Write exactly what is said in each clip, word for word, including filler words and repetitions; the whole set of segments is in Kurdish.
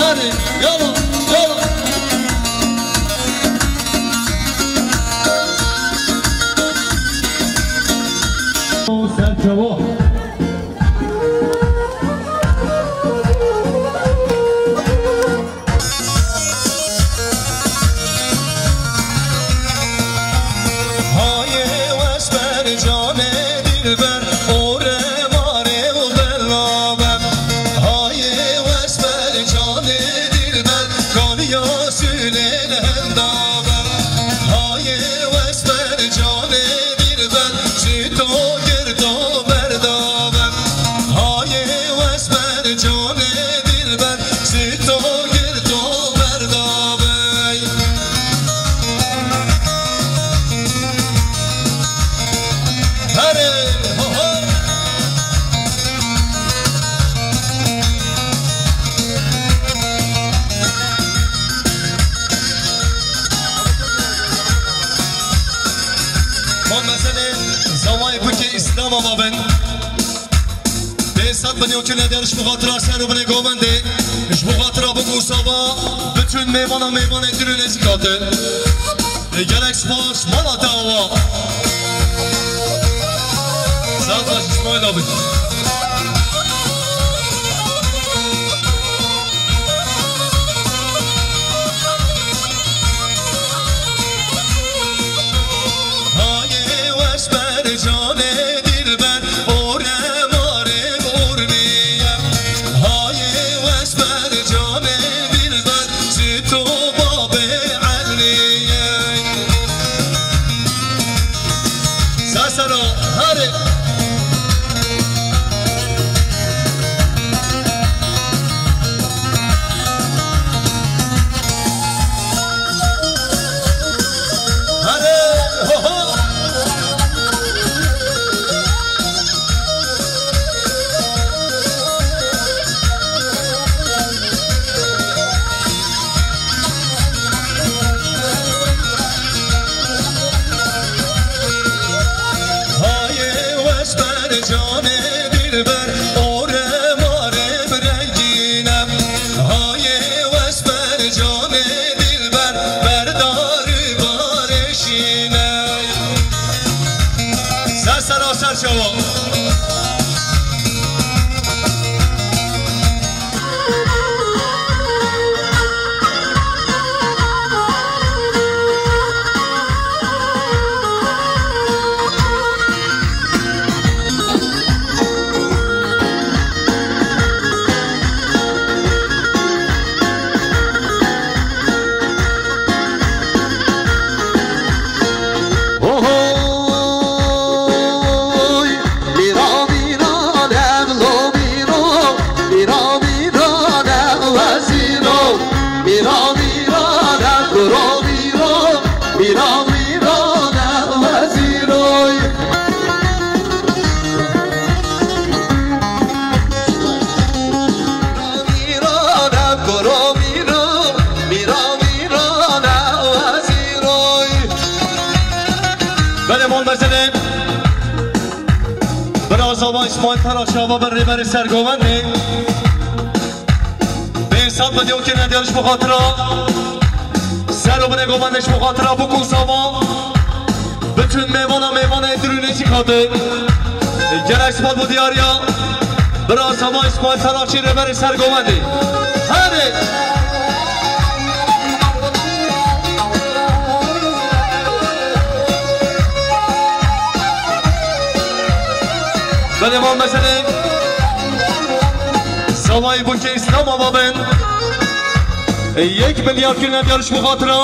Hadi, yalla, yalla. Serçe, Hayê weş ber canê dilber, ore marê û belaber. Hayê weş ber canê dilber, kaniya şûlê li hevda ber. Hayê weş ber canê dilber, ji to girdo berda ber. Hayê weş ber canê dilber, ji to girdo berda ber. Herê, ho, ho. Ma meselê zavayê bikê Îslam ama ben. Pênc sed milyon kirine der ji bo xatira ser û binê govendê, ji bo xatira bûk û sava, bütün mêvana mêvanê dil û nêzîka te. E, gelek spas, mala te awa. Saet baş, İsmail abi. Hayê weş ber canê dilber, ore marê urmiye. Hayê weş ber canê dilber, ji to babê Elî ye. Sesero, herê. Herê, ho, ho. Hayê weş ber canê dilber, ore marê bi rengîne. Hayê weş ber canê dilber, berdar û barê şîne. Ser sera ser çawa. Ohoy, mîra mîra dev lo mîro, mîra mîra dev wezîro, mîra mîra dev kuro mîro, mîra mîra dev wezîroy. Mîra dev kuro mîro, mîra mîra dev wezîroy. Belê, mal meselê. Bira Zava İsmail Taraş çava bin rêberê ser govendê. Pênc sed milyon kirine der ji bo xatira ser û binê govendê, ji bo xatira bûk û sava. Bütün mêvana mêvanê dil û nêzîka te. Gelek spas bo diyariya. Bira Zava İsmail Taraşçî rêberê ser govendê. Herê. Belê, mal meselê. Zavayê bûkê Îslam ava bin. Yek milyar kirine der ji bo xatira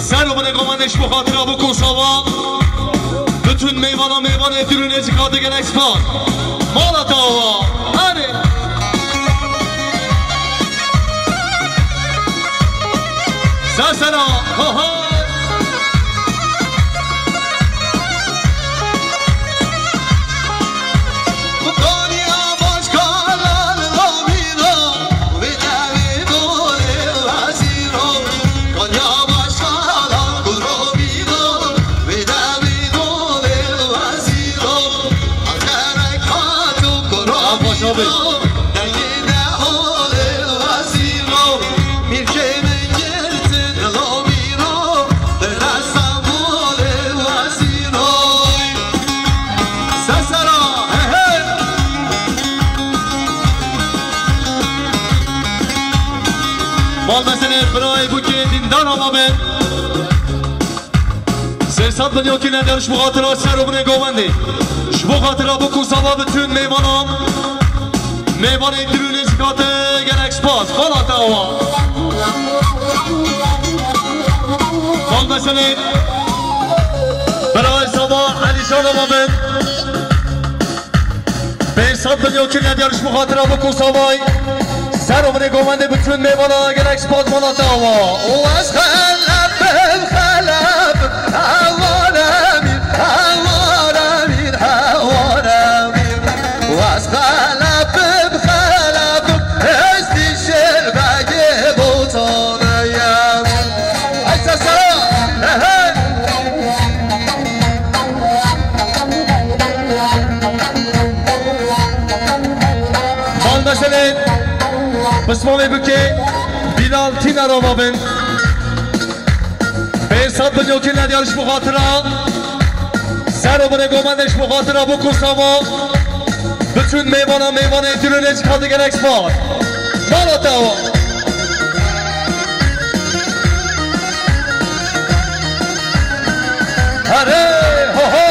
ser û binê govendê, ji bo xatira bûk û sava. Bütün mêvana mêvanê dil û nêzîka te gelek spas. Mala te awa. Herê. Sesena. Ho, ho. Mal meselê birayê bûkê dîndar ama bin. Sê sed milyon kî nedar ji bo xatira ser û binê govendê. Ji bo xatira Bûk û Sava, bütün mêvanan. Mêvanê dil û nêzîkatê gelek spas. Bala te awa. Mal meselê birayê Sava Elîcan ama bin. Pênc sed milyon kî nedar ji bo xatira Bûk û Savay. Ser û binê govendê, bütün mêvana gelek spas, mala te awa. Û ez xelef bim, xelef bim, hewalemî, hewalemî, hewalemî. Û ez xelef bim, xelef bim, ez dîşir begê botaneyim. Ay sesera, he he. Mal meselê pismamê bikê Bilal Tîna rava bin. Pênc sed milyon kî nedar ji bo xatira ser û binê govendê, ji bo xatira Bûk û Sava. Bütün mêvana, mêvanê dil û nêzîkatê gelek spas. Mala te awa. Hare, ho, ho.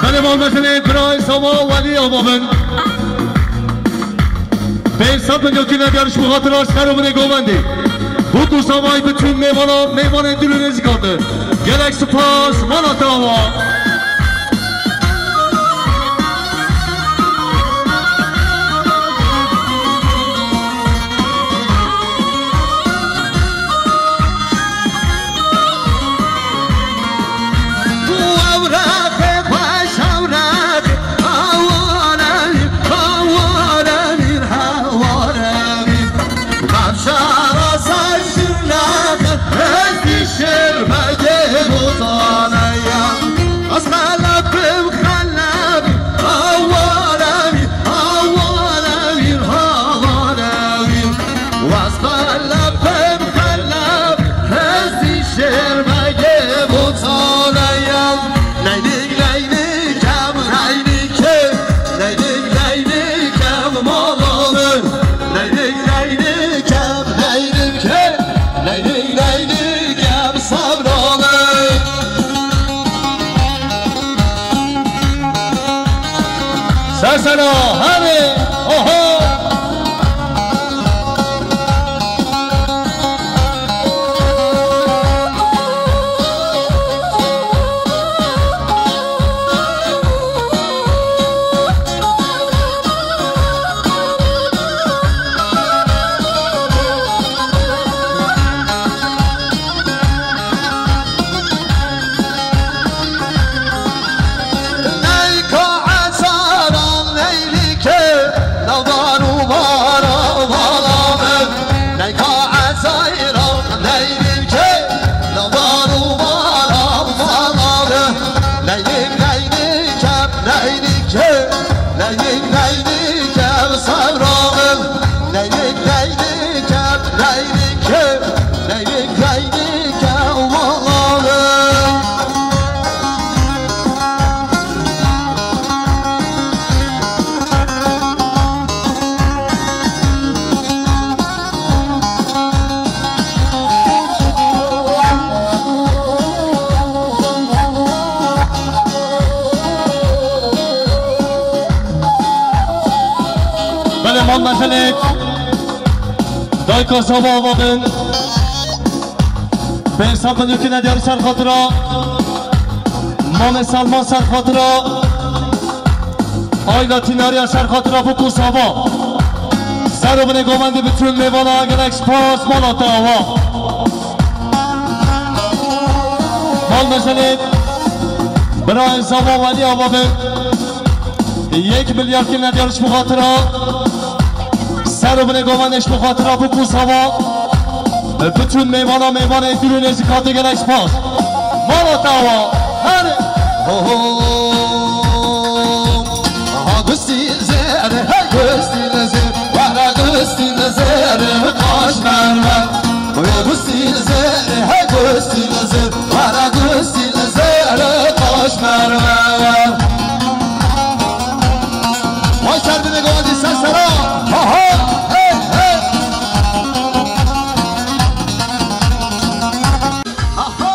Belê, mal meselê birayê Sava Welî ava bin. Pênc sed milyon kî nedar ji bo xatira ser û binê govendê. Bûk û Savay, bütün mêvana, mêvanê dil û nêzîkatê. Gelek spas, mala te awa. Sesela, hadi, oho! Belê, mal meselê. Dayka Sava ava bin. Pênc sed milyon kî nedar ser xatira Mamê Selman ser xatira Ayla Tînariya ser xatira Bûk û Sava. Ser û binê govendê bi çûn mêvana gelek spas mala te awa. Mal mezelê birayê Zava Welî ava bin. Yek milyar kirine diyar ji bo xatira. Ser û binê govendê ji bo xatira Bûk û Sava. Biçûn mêvana, mêvanê dûr û nêzîk hatê gelek spas. Mala te awa. Her. Ho, ho. Aha, gustî zêr, hey, gustî zêr. Wara gustî zêr, qaş mermer. Wê gustî zêr, hey, gustî zêr. Wara gustî zêr, qaş mermer. Vay serdinê govendî ser sera. Ha, ha. Hey, hey. Aha.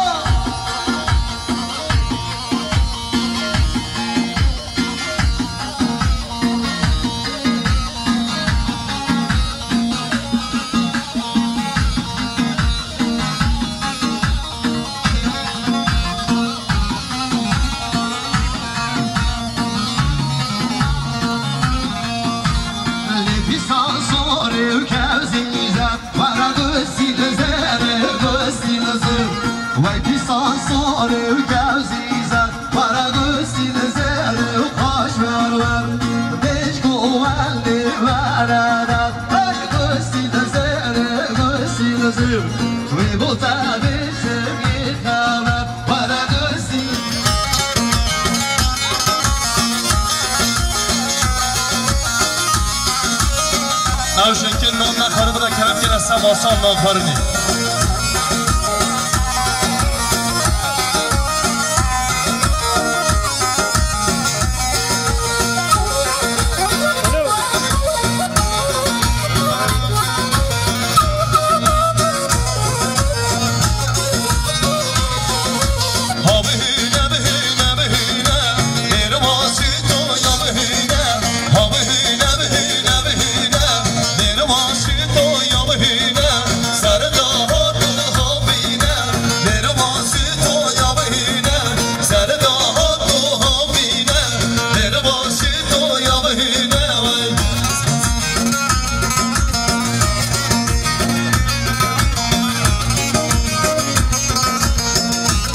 Lê pîsa sorê û kevzî îzet, were gustî li zêrê, gustî li zêr. Wey pîsa sorê û kevzî îzet, were gustî li zêrê û qaş ver ver. Dêj ku welê were der, hey gustî li zêrê, gustî li zêr. Wê bo te bêjim yê xeber. Ew jinkên nan nexwarin bide kerem kene sem asan nan xwarinê.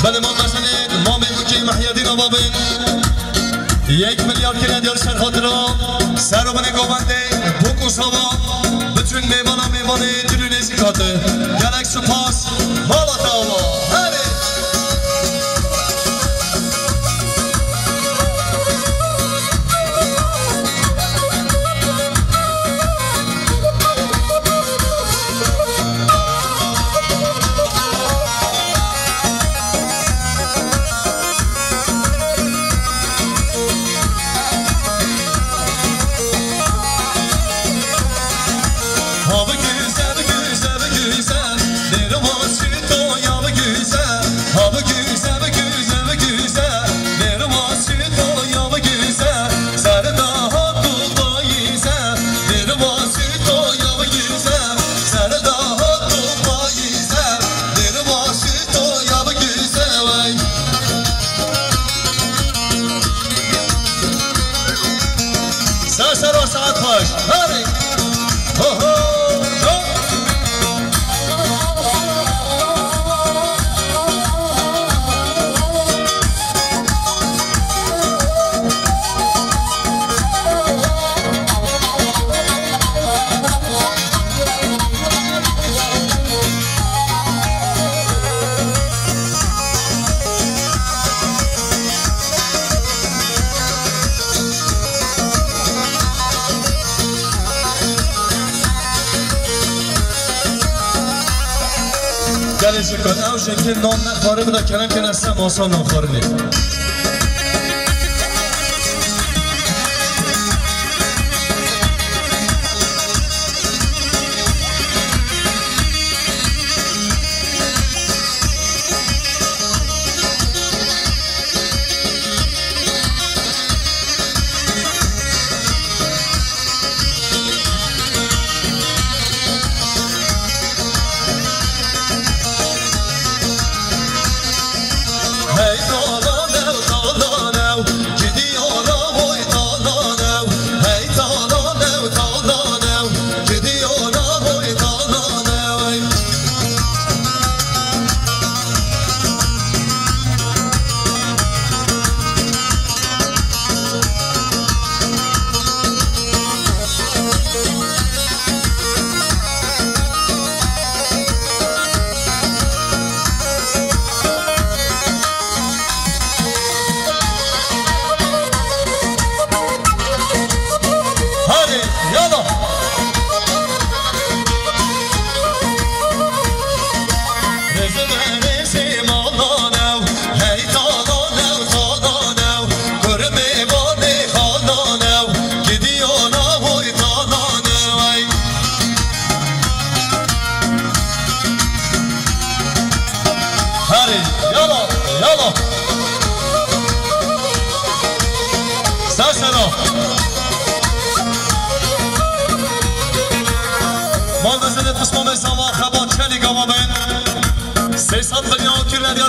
Belê, mam meselê, mamê Mûkê Mehyedîn ava bin. Yek milyar kire diyar ser xatira. Ser û binê govendê, Bûk û Sava. Biçûn mêvana, mêvanê dûr û nêzîk hate. Gelek spas. Mala te awa. Herê. Ser ser o saet xweş. Herê. Ho, ho. Ho. Gelê jikan, ew jinkên nan nexwarin bide kerem kene sem asan nan xwarinê. Hey, dolan ew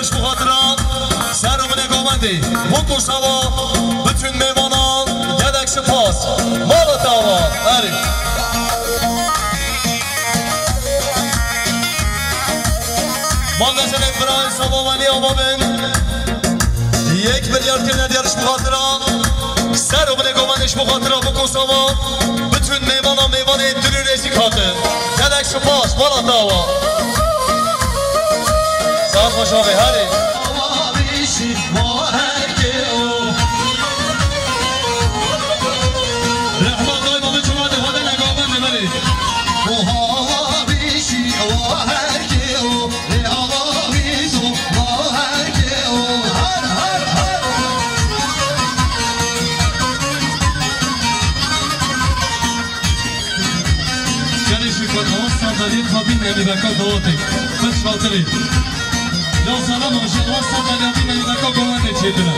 Ji bo xatira ser û binê govendê, bo ku sava, bütün mêvanan gelek spas. Mala te ava, erê. Mal meselê birayê sava welî ava bin. Yek milyar kirine diyar ji bo xatira ser û binê govendê, ji bo xatira bo ku sava, bütün mêvana mêvanê dilî rêzî kate. Gelek spas, mala te ava. Saet xweş avê, herê. Rehma daima bi çuva de xwe de negaven de berê. O hava bişî, o herkê o. Lê ava bîzo, o herkê o. Her, her, her. Gelê şîrkot, ewan sandaliyê xwe bîn, em ê beka dawatê. Xweş hatirê. Ya salam, ji ewan sandaliya bîn, em ê beka govendê çêdine.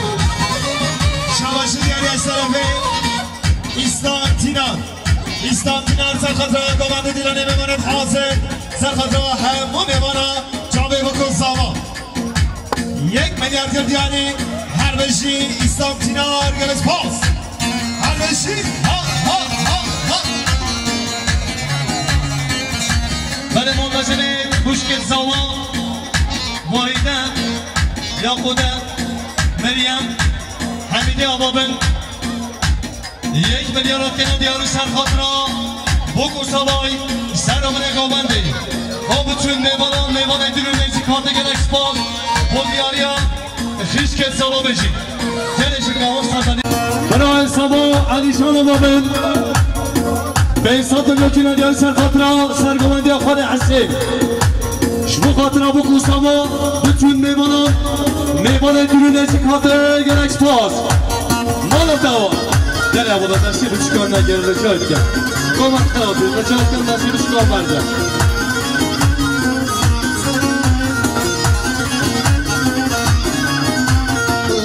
Şabaşî diyarî ez terefê Îslam Tînar. Îslam Tînar ser xatira govendê dîlanê mêvanet hazir. Ser xatira hemû mêvana çavê biko sava. Yek milyar kir diyarî, her bijî Îslam Tînar, gelek spas. Her bijî, ha, ha, ha, ha. Belê, montajê xwişkê Zawa, Wahîde, Yaqude, Meryem, Hemîdê ava bin. Yek milyar kene diyarî ser xatira Bok û Savay, ser û binê govendê. O bütün mêvanan, mêvanê dilî rêzî kate, gelek spas. Bo diyariya xişkê Salo bêjî. Gelê şirka o sazanî. Bira Sabo Alîşan ava bin. Pênc sed milyon kene diyarî ser xatira ser govendiya xwe de Hesê. Ji bo xatira Bok û Savo, bütün mêvanan, mêvanê dilî rêzî kate, gelek spas. Mala te ava. Gel ya, bu da destê biçûkan ne, gel, rica etken. Koma xerabî, rica etken, destê biçûkan berde.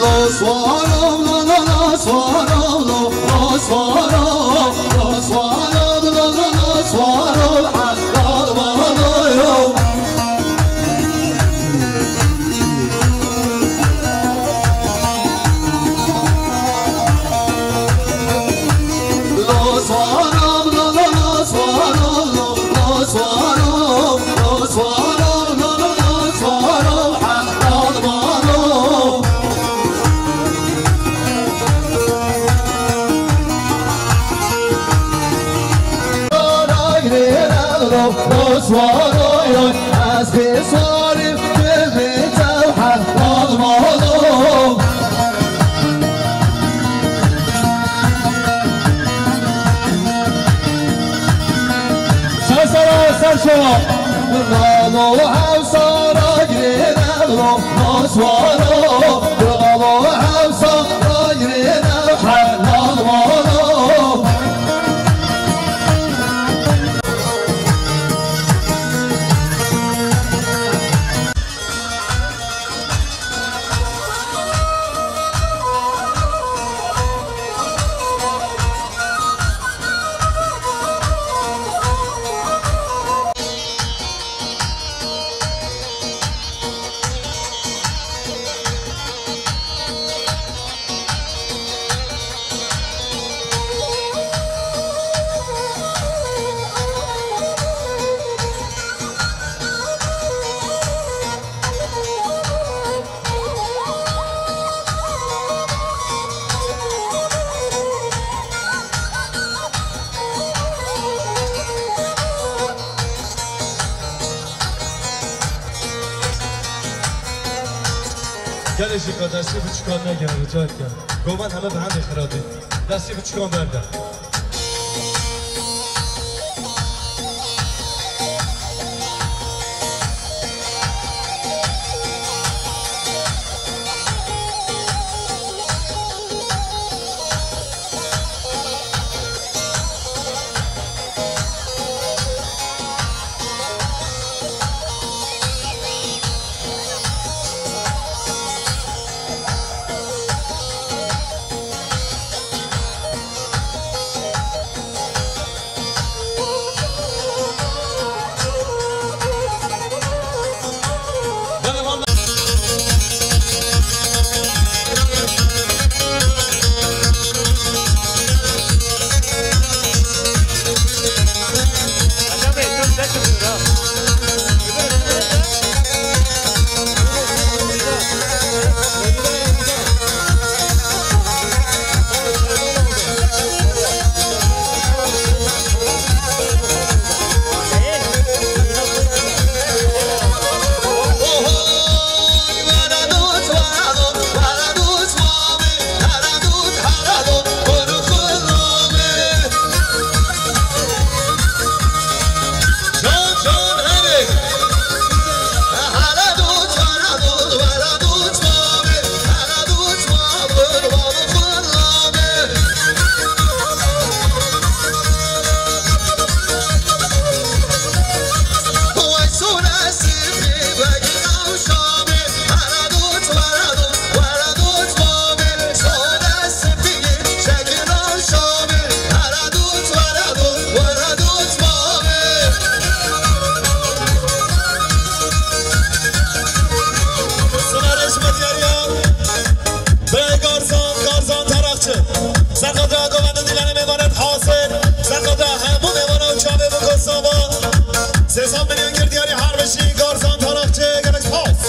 La swara, la, la, la, swara, la, la, swara, la, swara, la, la, la, swara, la, la, la, yo. Ser sera, ser şeva. Nalo hevsara girêne lo, noswaro. Nalo hevsara girêne helal varo. Gelê şika destê biçûkan negere, rica dikim. Govend heme bi hendê xiradî. Destê biçûkan berde. Serqata govendê dîlanê mêvanet hasil. Serqata hemû mêvana û çavê biko sava. Sê sed milyon kir diyarî her bijî Garzan Tarakçi, gelek spas.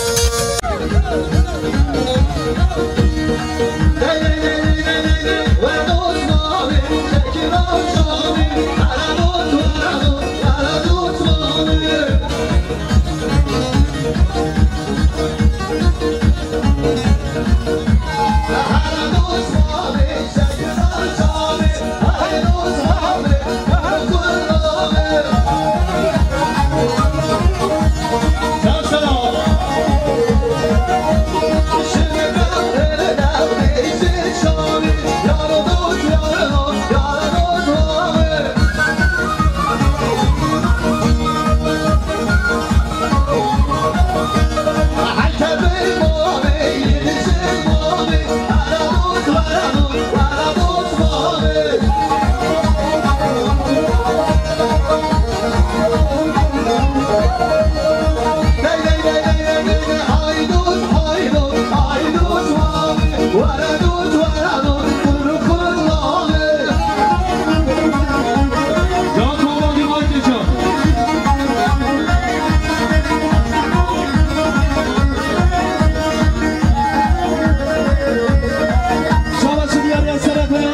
Şabaşi diyarî Serefê,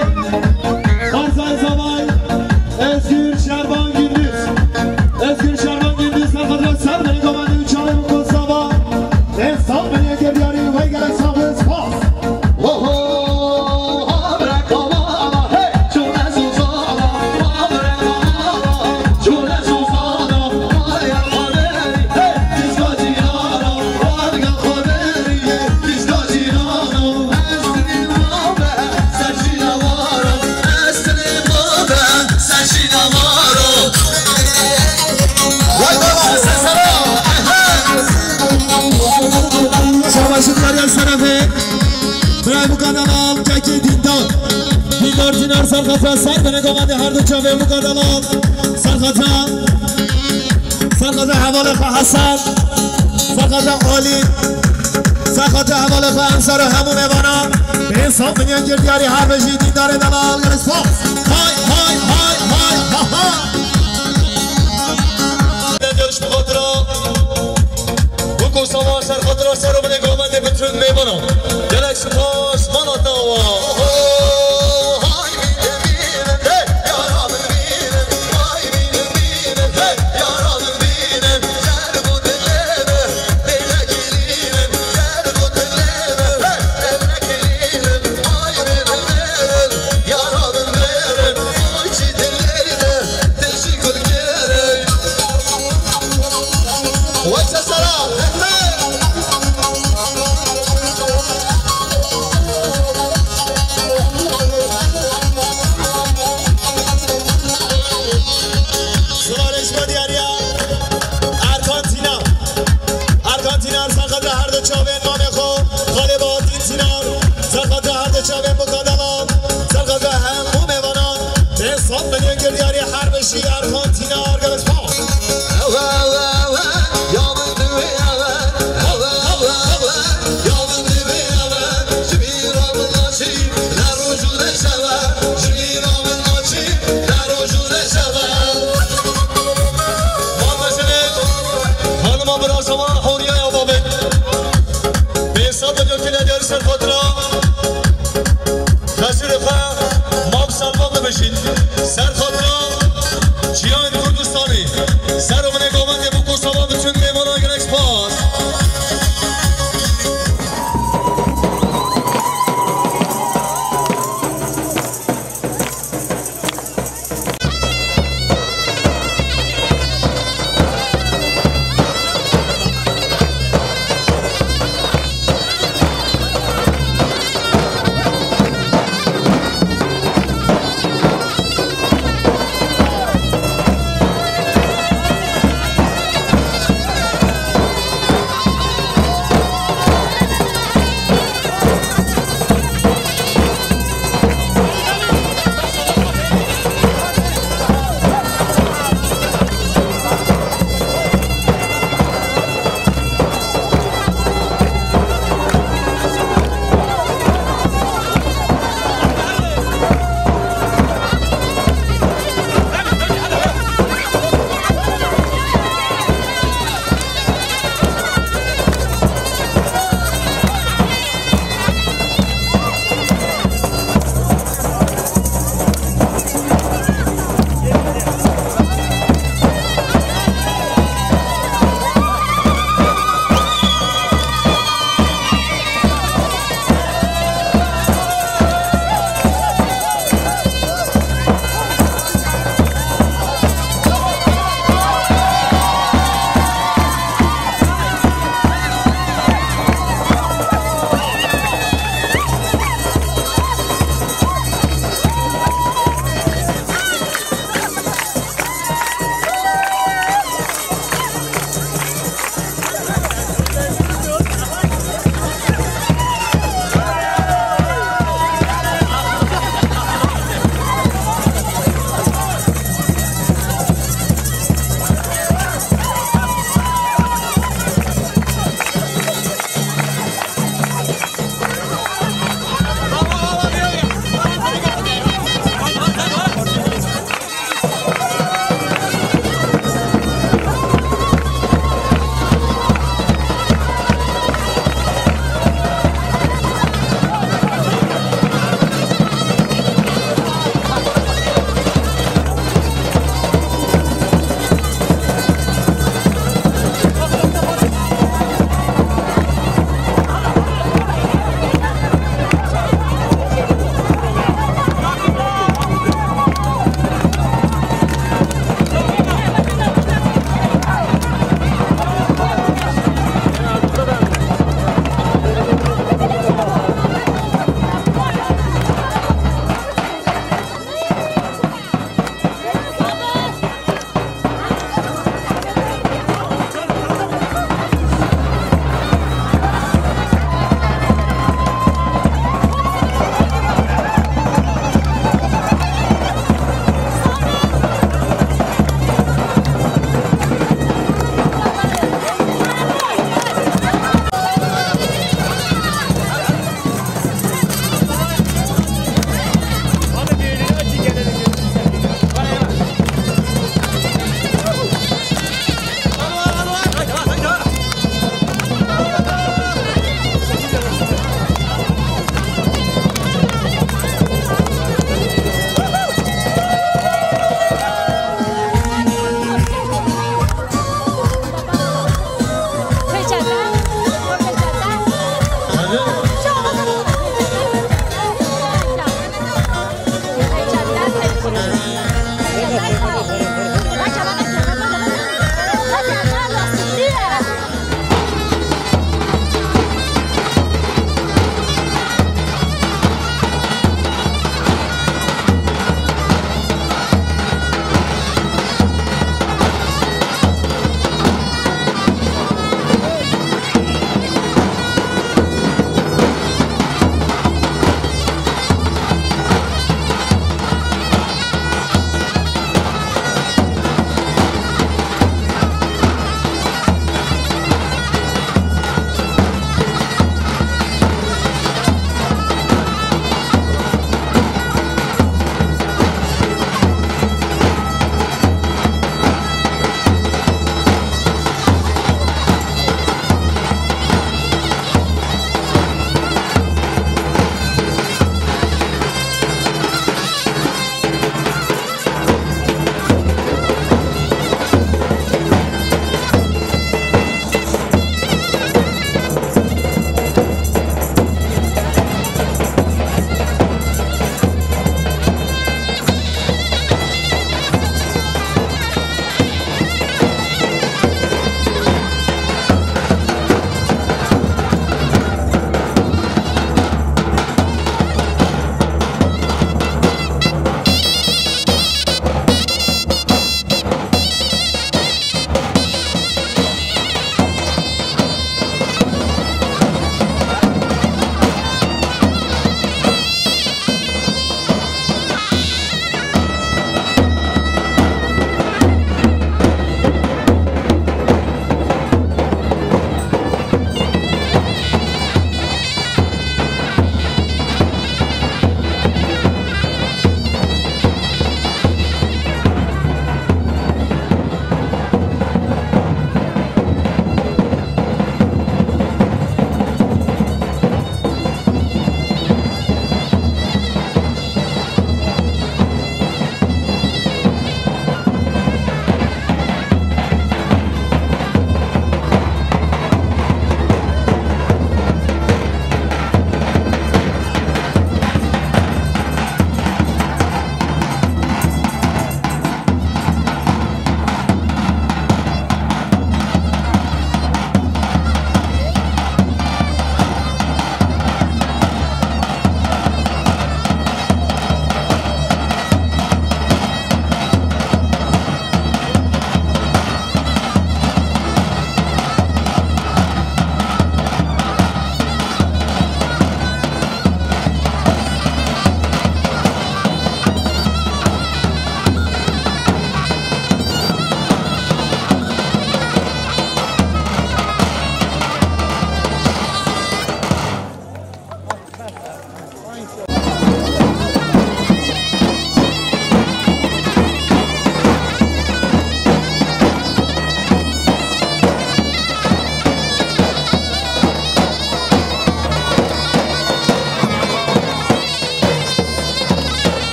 Barzay Zavay, Özgür Şervan Gündüz. Özgür Şervan Gündüz, ne kadar sen beni komandi üç alem Kosova. En son beni yeter diyarî ve gerek sağlığı spas. Oho, abre kamala, hey, çune susala, abre kamala, çune susala, aya kaderi, hey, diska cinana, varga kaderi, diska cinana, esri mabe, serçina vara, esri mabe, serçina vara. Vay, vay, vay, sesara. Şabaşi diyarî Serefê. Biray Mukadelal, kekê Dîndar. Dîndar Dînar serxata ser bine govendê her du çavê Mukadelal. Serxata. Serxata hevalê xwe Hesen. Serxata Alî. Serxata hevalê xwe Ensar û hemû mêvana. Bê saf milyon kir diyarî her bijî Dîndarê delal. Gelek spas. Hay, hay, hay, hay, ha, ha. Gelişme xatira. Bu kursama ser xatira ser û binê govendê bütün mêvana. Gelek spas, mala dawa. Oho, hay bînim bînim, hey, yara min bînim, hay bînim bînim, hey, yara min bînim, ser û dilê min, dilek bînim, ser û dilê min, hey, dilek bînim, hay bînim bînim, yara min bînim, bu çi dilê de, teşekkür ederim. Waysa sera, hekme. Sivarêşma diyariya Erkan Tînar. Erkan Tînar, serxata her du çavên mamê xwe, Xalê Bahatîn Tînar, serxata her du çavên Mukadala, serxata hemû mêvanan, tê sed milyon kir diyarî her bijî Erkan Tînar, gelek spas. Ewe, ewe, ewe, ya min divê ewe. Ewe, ewe, ewe, ya min divê ewe. Ji bîra min naçî, ne roj û ne şev e. Ji bîra min naçî, ne roj û ne şev e. Van meselê, hanima bira şema horiya ya babê. Bê sed milyon kile der ser xatira. Xesûrê xwe mam Selman dibêjin. Ser xatira çiyayên Kurdistanê. Ser û binê govendê bû ku sava biçûn mêvanan gelek spas.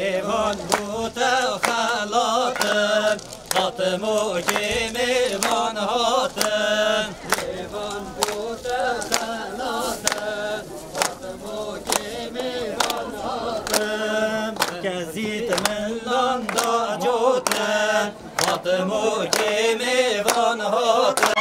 Mêvan bû te xelatin, Fatimokê mêvan hatin. Mêvan bû te xelatin, Fatimokê mêvan hatin. Kezît min lan da cotin, Fatimokê mêvan hatin.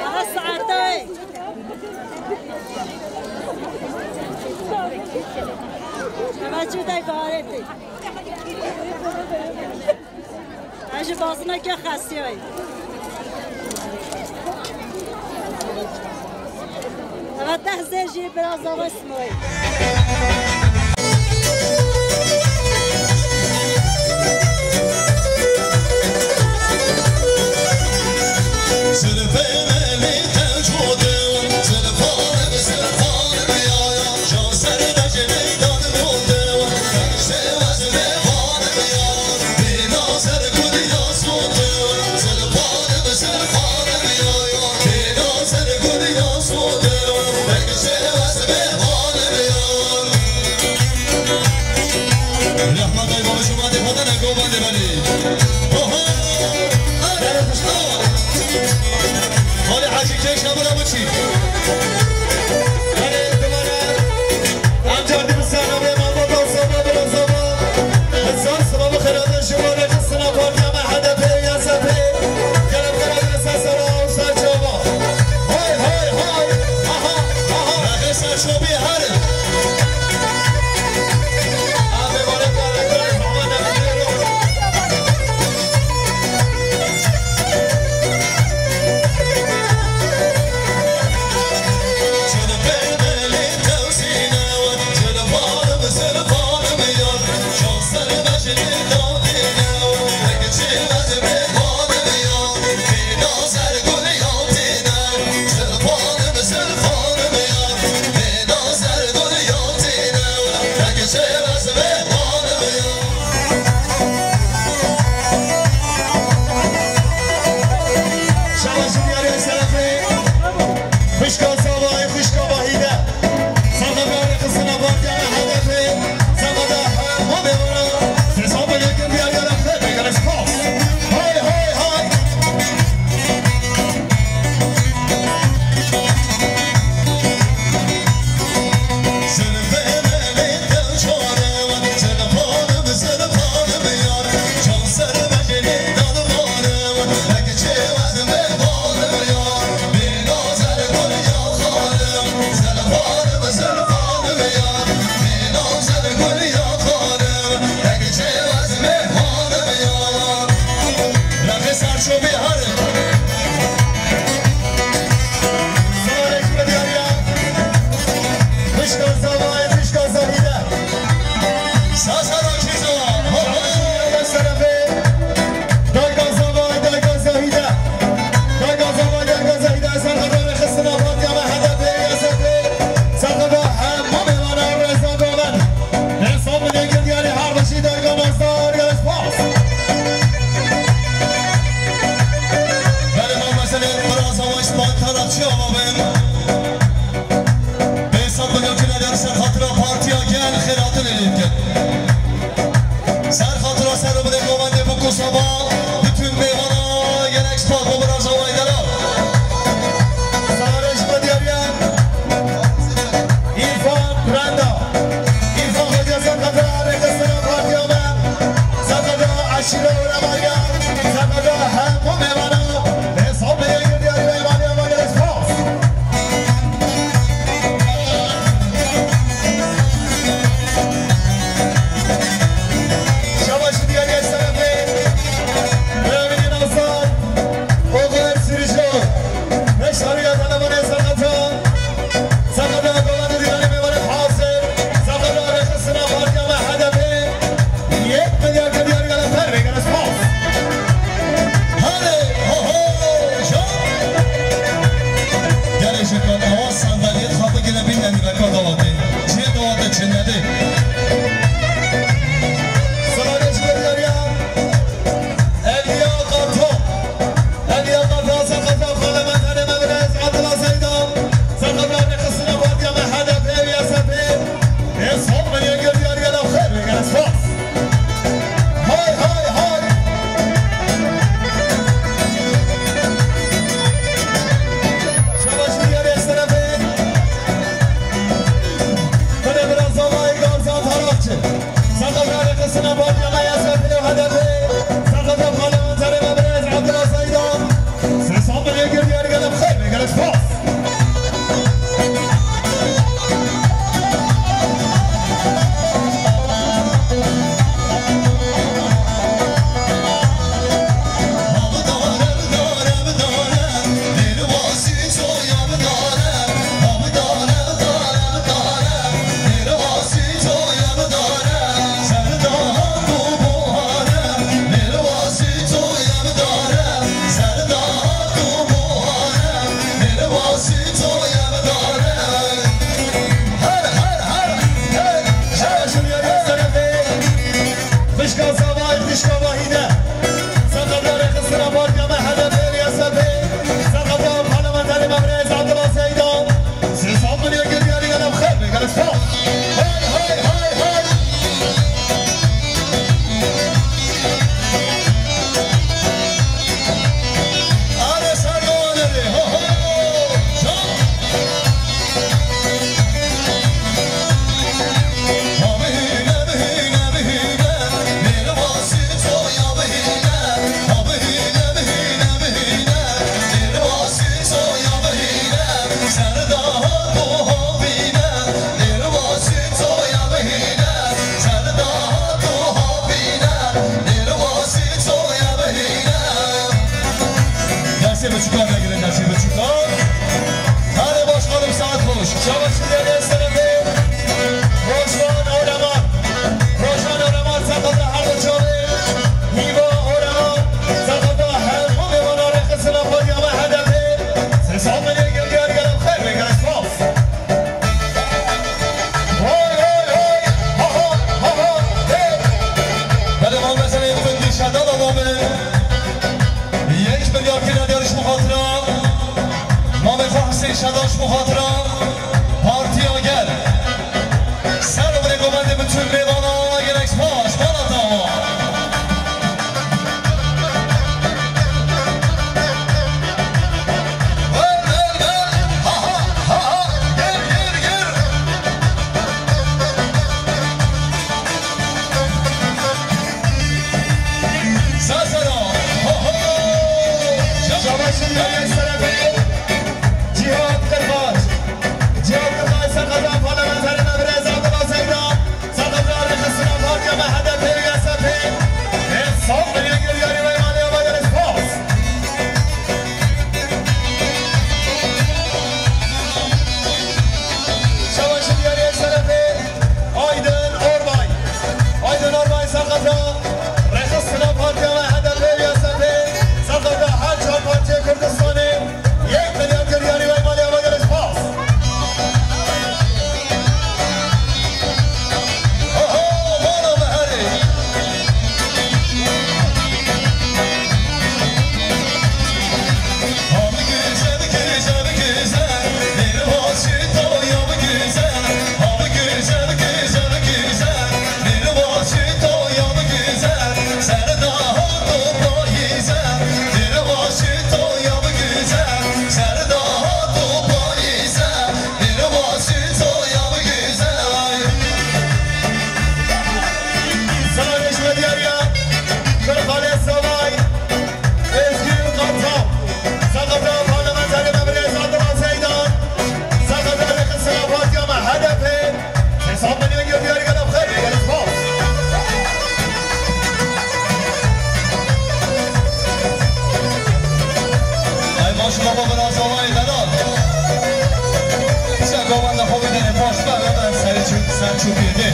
Aha, saetê. Eva çi de garetê. Ez ji bazineke xesiyayî. Eva deh zêr jî biraz zava Simoyî. Yek milyar kiriye diyar ji bo xatira Mamê xwe Husên Şedan, ji bo xatira Partiya Gel. Ser û birê govendê min tüm mêvana gelek spas, bala tawa. Gel, gel, gel. Ha, ha, ha, ha. Gel, gel, gel. Sesera. Ho, ho. Şabaşın Meryem Serefi. Cihat Kırbaş. Cihat Kırbaş, serkefta parlamenterê me birêz Abdullah Seyda. Serkefta rêxistina partiya me H D P û Y S P. Ê sal milyon gel diyarî wê malê ava gelê spas. Şabaşın Meryem Serefi. Aydın Orbay. Aydın Orbay, serkefta rêxistina partiya me H D P û Y S P, serkefta her çar partiyê Kurdistanê, yek milyar kir diyarî wê malê ava gelê spas. Oho, bana me herê. Sana rêş ve diyariya, Kırkale Savay. Ezgül Kartal, serkefta parlamenterê me birêz Abdullah Seydan, serkefta rêxistina partiya me H D P, hesab milyon gel diyarî gelê bi xêr, gelê spas. Ay maşallah baba, razı olayım, helal. Sen govenda xwe bidene, baş be, be, be, serçuk, serçuk yedi.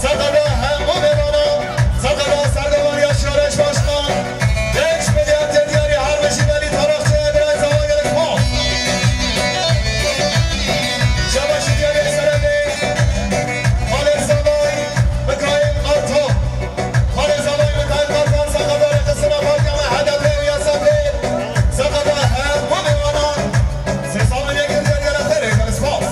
Serkefta hemû mêvanan, serkefta serdevariya şareş başkan, genç milyarder diyarî her bijî Velî Tarakçi, birayê Zava gelek spas. Şabaşî diyarî serevê, Xalê Zavay, Mikail Kartal. Xalê Zavay, Mikail Kartal, serkefta rêxistina partiya me H D P û Y S P, serkefta hemû mêvanan. Sê sal milyon gel diyarî gelek xêr, gelek spas.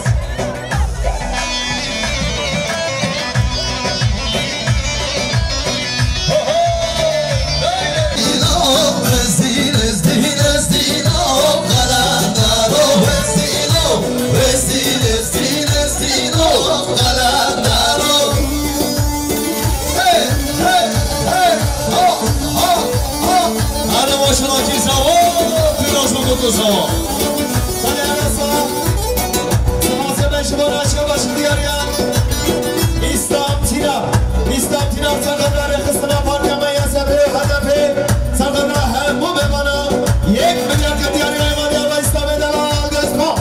Hey, hey, hey, ho, ho, ho. Ana maşallah ki sağ ol. Biraz mı mutlu sağ ol. Hadi ara sağ. Sağ ol, sen ben şu bana aşağı başını yarıya. İslam Tinar. İslam Tinar serkefta rêxistina partiya me ya S P, H D P. Serkefta hemû mêvanan. Yek milyar ke diyarî mêvanê Allah, İslamê delal, dest pas.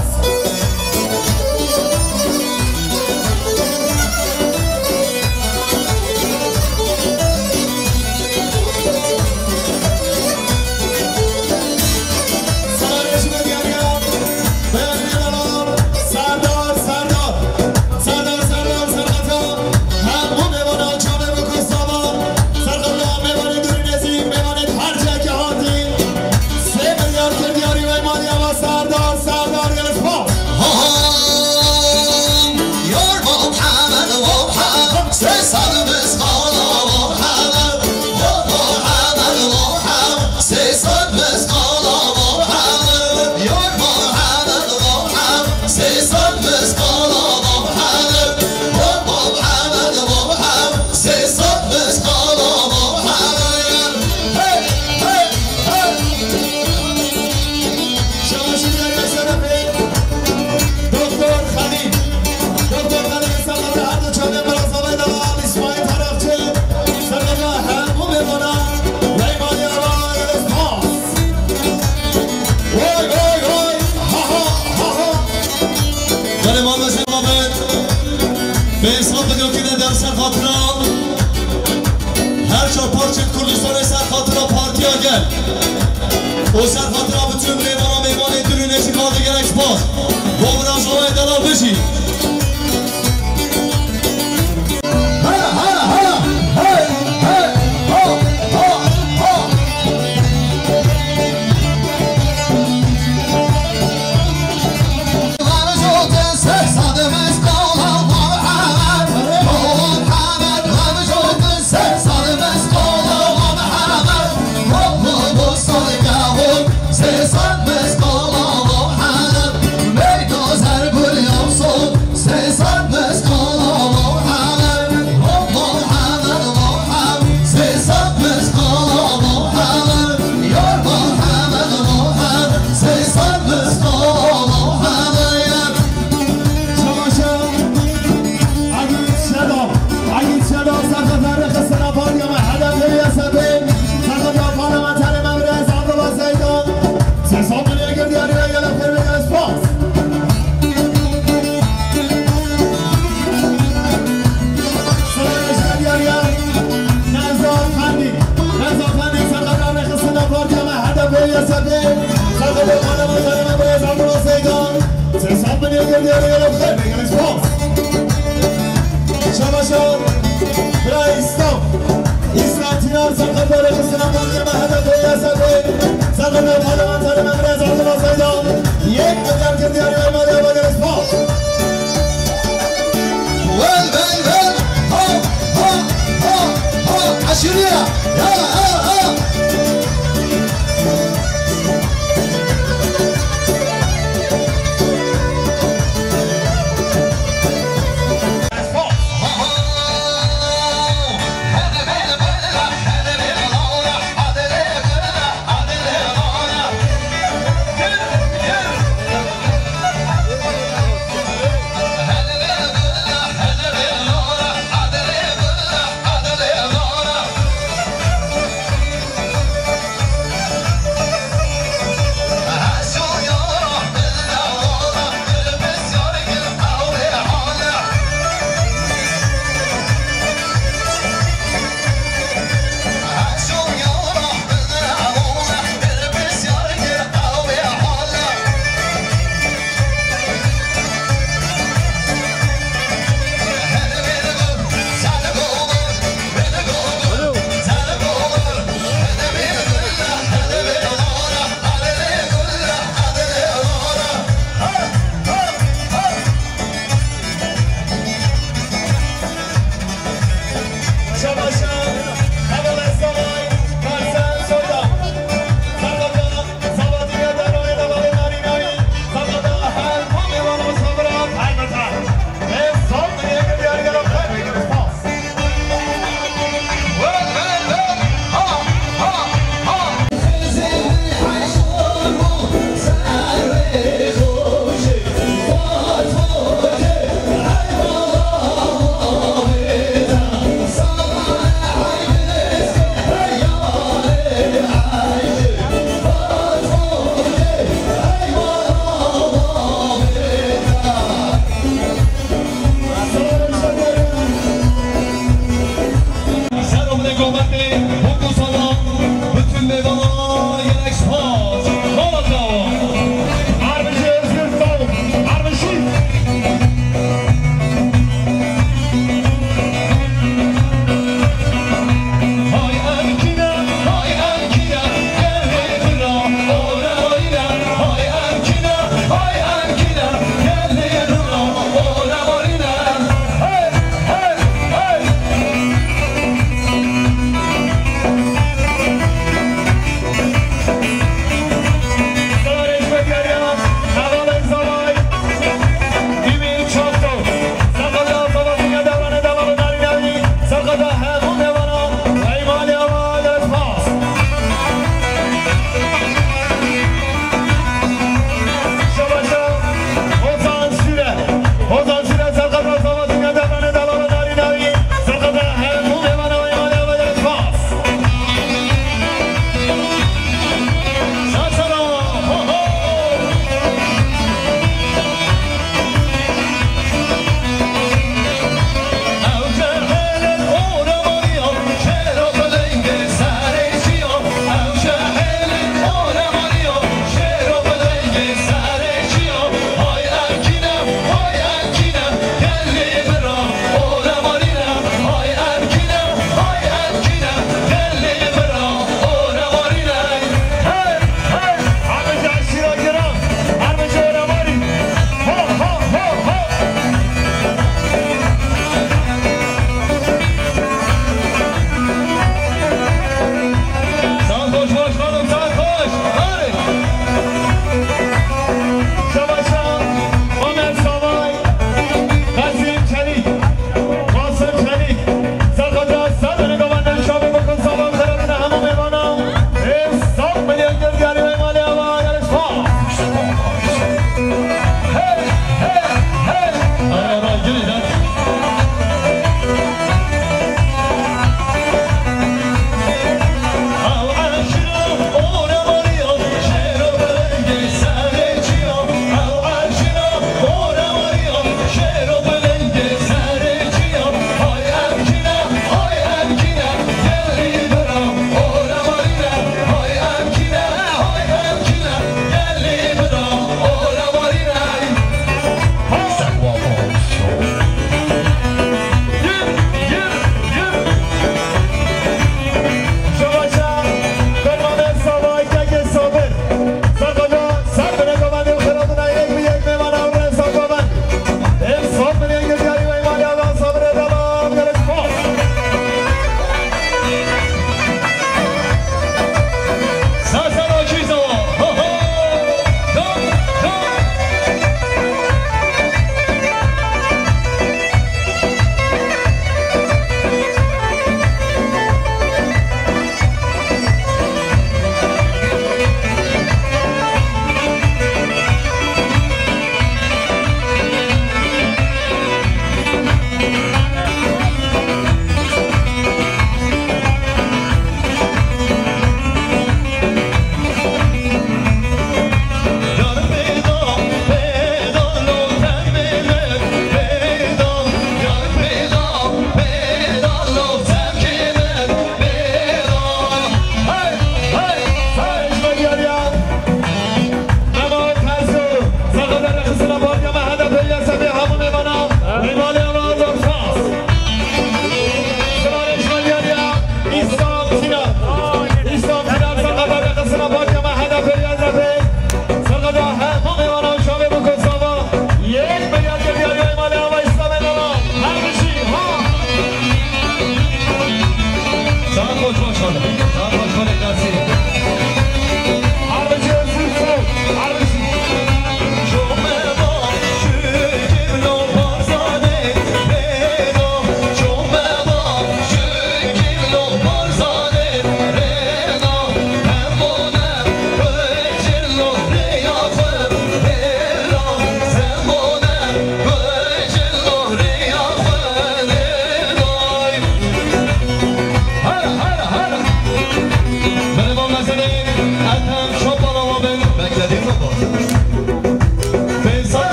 Serdar, Serdar. Serdar, Serdar. Ser xatira her çar parçeyê Kurdistanê, ser xatira Partiya Gel û ser xatira bütün mêvana mêvanê dil û neşî xalê gelek spas. Bo viraja we delal bijî. Hara, hara, hara, hey, hey, ho, ho, ho. Şabaşa, bira İslam. İslam Tinar, serkefta rêxistina partiya me H D P Y S P. Serkefta parlamenterê me birêz Abdullah Seyda. Yek milyar kir diyarî Ermeniya, gelek spas. Wel, wel, wel. Ha, ha, ha, ha, ha. Aşırıya. Ya, ha, ha.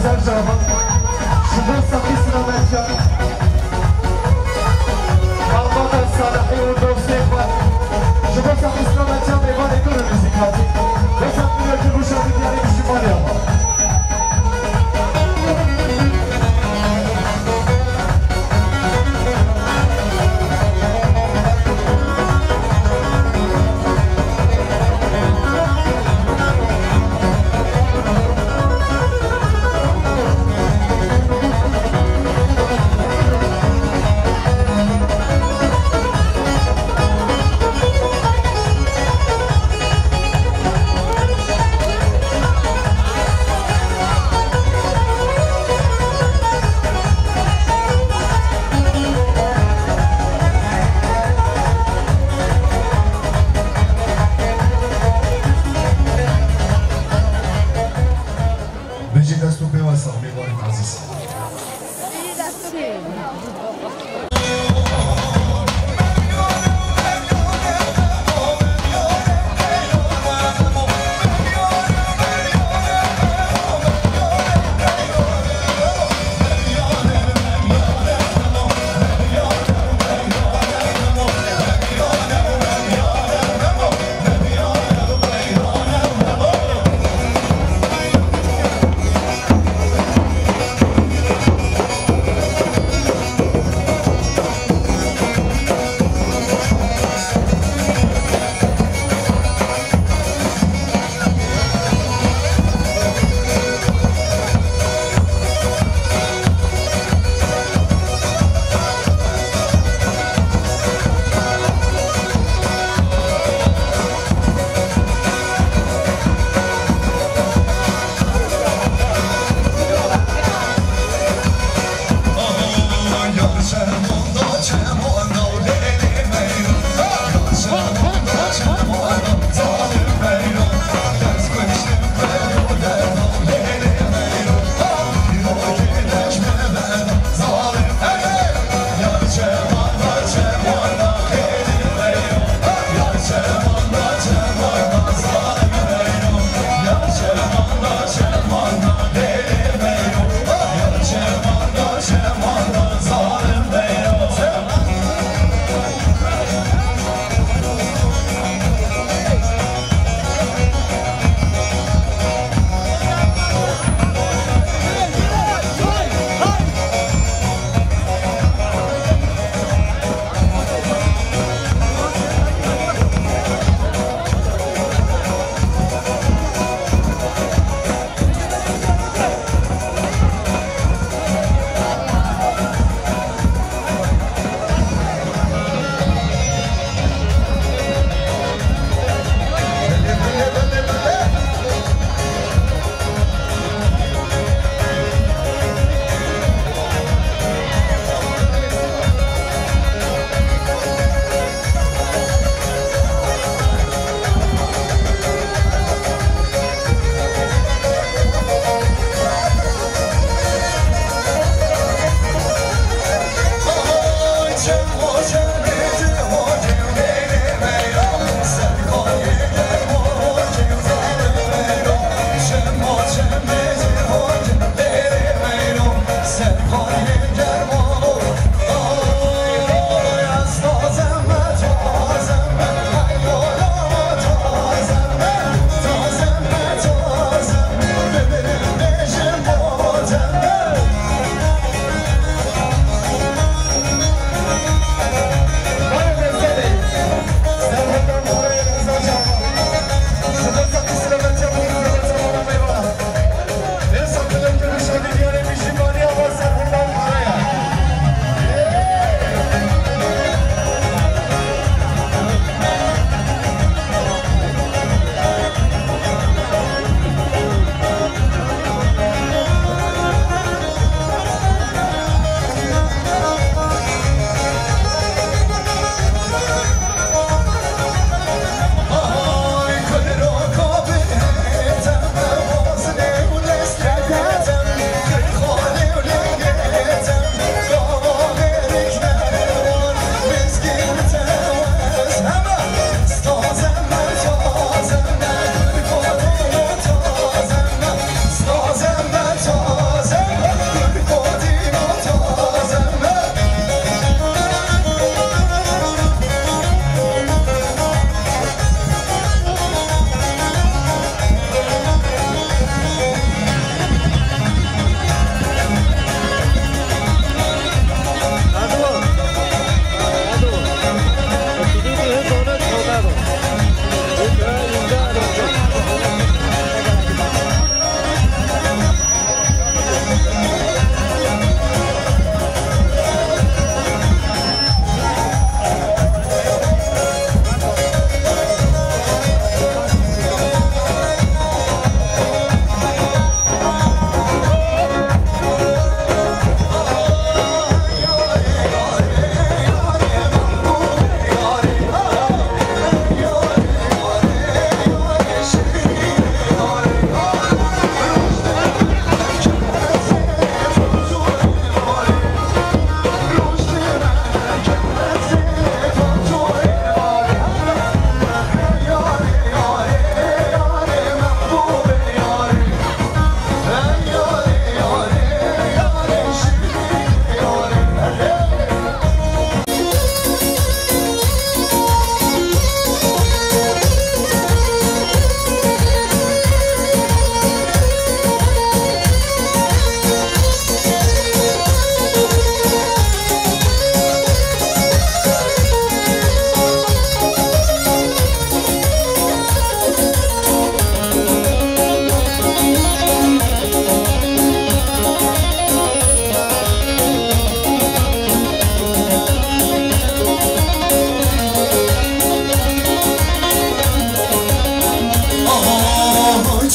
Sercava, ji bo saxî silametiya malbata Salihî û dostê xwe, ji bo saxî silametiya mêvanê gul û muzîkatî, wesa miriyetî rûşa diyarî piştî malê ava.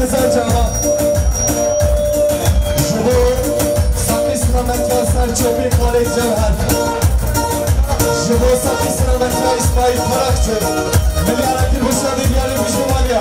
Haydi Serdar Batran. Ji bo Saqî Silametiya Serçopî Xalid Cewher. Ji bo Saqî Silametiya Îsmaîl Parakçı. Milyarekî Rûsya Dîlyarî Bijî Maliya.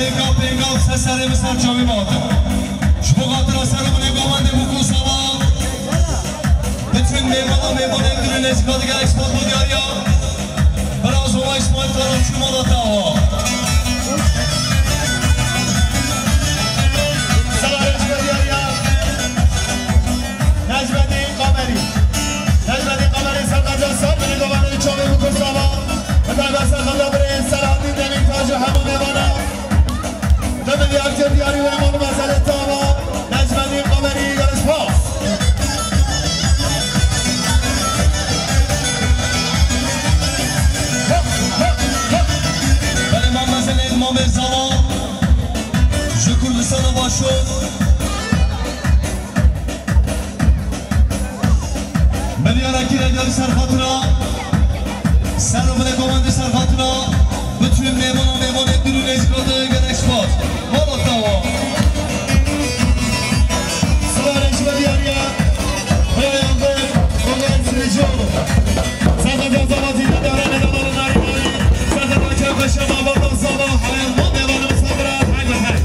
Pênga pênga ser serê min ser çavê min hatin. Ji bo xatira ser û binê govendê Bûk û Sava, bütün mêvanan mêvanên din û nêzîka di gelek spas bo diyariya. Bira Zova Îsmaîl Karaçî mala te ava. Sala Necmetî Eryan. Necmetî Qamerî. Necmetî Qamerî serqeca ser binê govendê çavê Bûk û Sava. Bi taybet serqeca birê Selahaddîn Demîrtaş û hemû mêvanan. Di milyar kir diyarî wê mal û mezelê te ava, Necmetîn Qamerî, gelek spas. Belê, mal mezelê Mamê Zava ji Kurdistana Başûr. Milyara kî re gelî ser xatira, ser û binê govendê ser xatira, bütün mêvana mêvanê din û nêzîka de gelek spas. Mala te ava. Silav re ji me diyariya. Hoya yandı. Hoya sürücü. Sazete Zava Zîne Devre Medalı Nari Nari. Sazete Kevkeşe Baba Zava. Hayal Mame Vana Sabra. Haydi hay.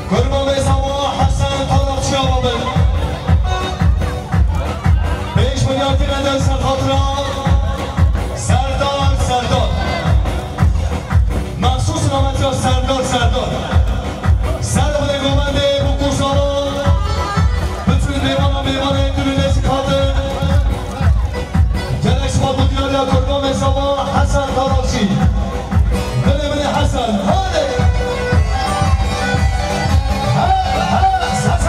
Kurban Bey Samuha Hesen Tarakçıya babin. Pênc milyar kî re gelî ser xatira Serdar Serdar. Mexsûs nametiya Serdar Serdar. Ser û binê govendê Bûk û Sava. Bütün mêvana mêvanê din û nêzîka din. Gelek spas bo diyariya Kurban Bey Samuha Hesen Tarakçı. Binê binê Hesen. Hadi. He, he, Hesen.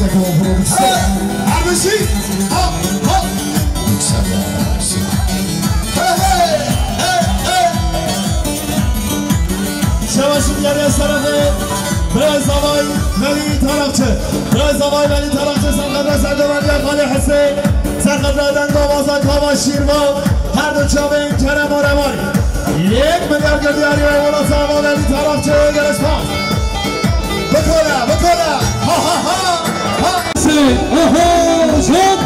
Hey, Ermişî! Ha, ha! Hey, hey, hey, hey! Şevaşim geriye tarafı. Biraz zavay Veli Tarakçı. Biraz zavay Veli Tarakçı. Serkadra Serdevendiye Kale Hüseyin. Serkadra Dengavazan Kava Şîrvan. Her du çavên Kerem û Revan. Yek milyar girdiya rî wê wela sava Veli Tarakçı. Gelişmez. Bikole, bikole. Ha, ha, ha, ha. Oho, şok.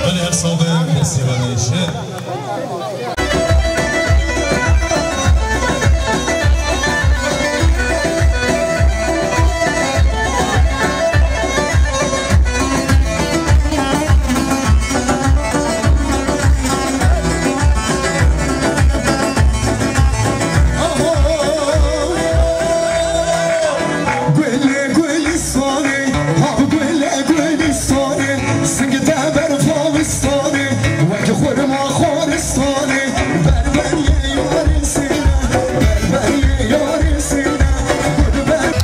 Belê, her sal be festîvalê şêr. Gulê gulistanê, ha gulê gulistanê, sing te berfa wistanê, wek xurma xwaristanê, berberiyê yarê sêne, berberiyê yarê sêne, gul ber-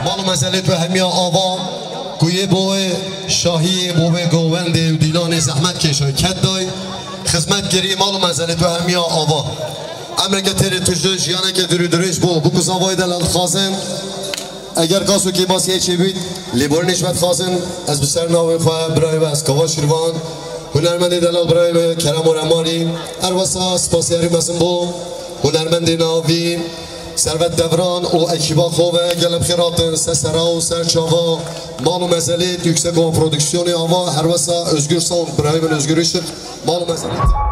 Mal û mezelê tu hemiya ava ku yê bo wê şahiyê, bo wê govendê û dîlanê zehmet kêşay ket day, xizmet kirî, mal û mezelê tu hemiya ava. Emreke têrê tu ji jiyaneke dûr û dirêj bo, bû ku zavayê delal dixwazin. Eger qas û kêmasî çêbûyît, lêborînê ji me dixwazin, ez bi ser navê xwe, birayê we, ez Kava Şîrvan, hunermendê delal birayê me, Kerem Oremarî, her wesa spasiyarî mezin bo, hunermendê navîn, Servet Devran û ekîba xwe ve gelek xêr hatin, ser sera û ser çava, mal û mezelê Yüksek Ova Prodüksiyonê ava, her wesa Özgür Sound, birayê min Özgür Işık, mal û mezelê.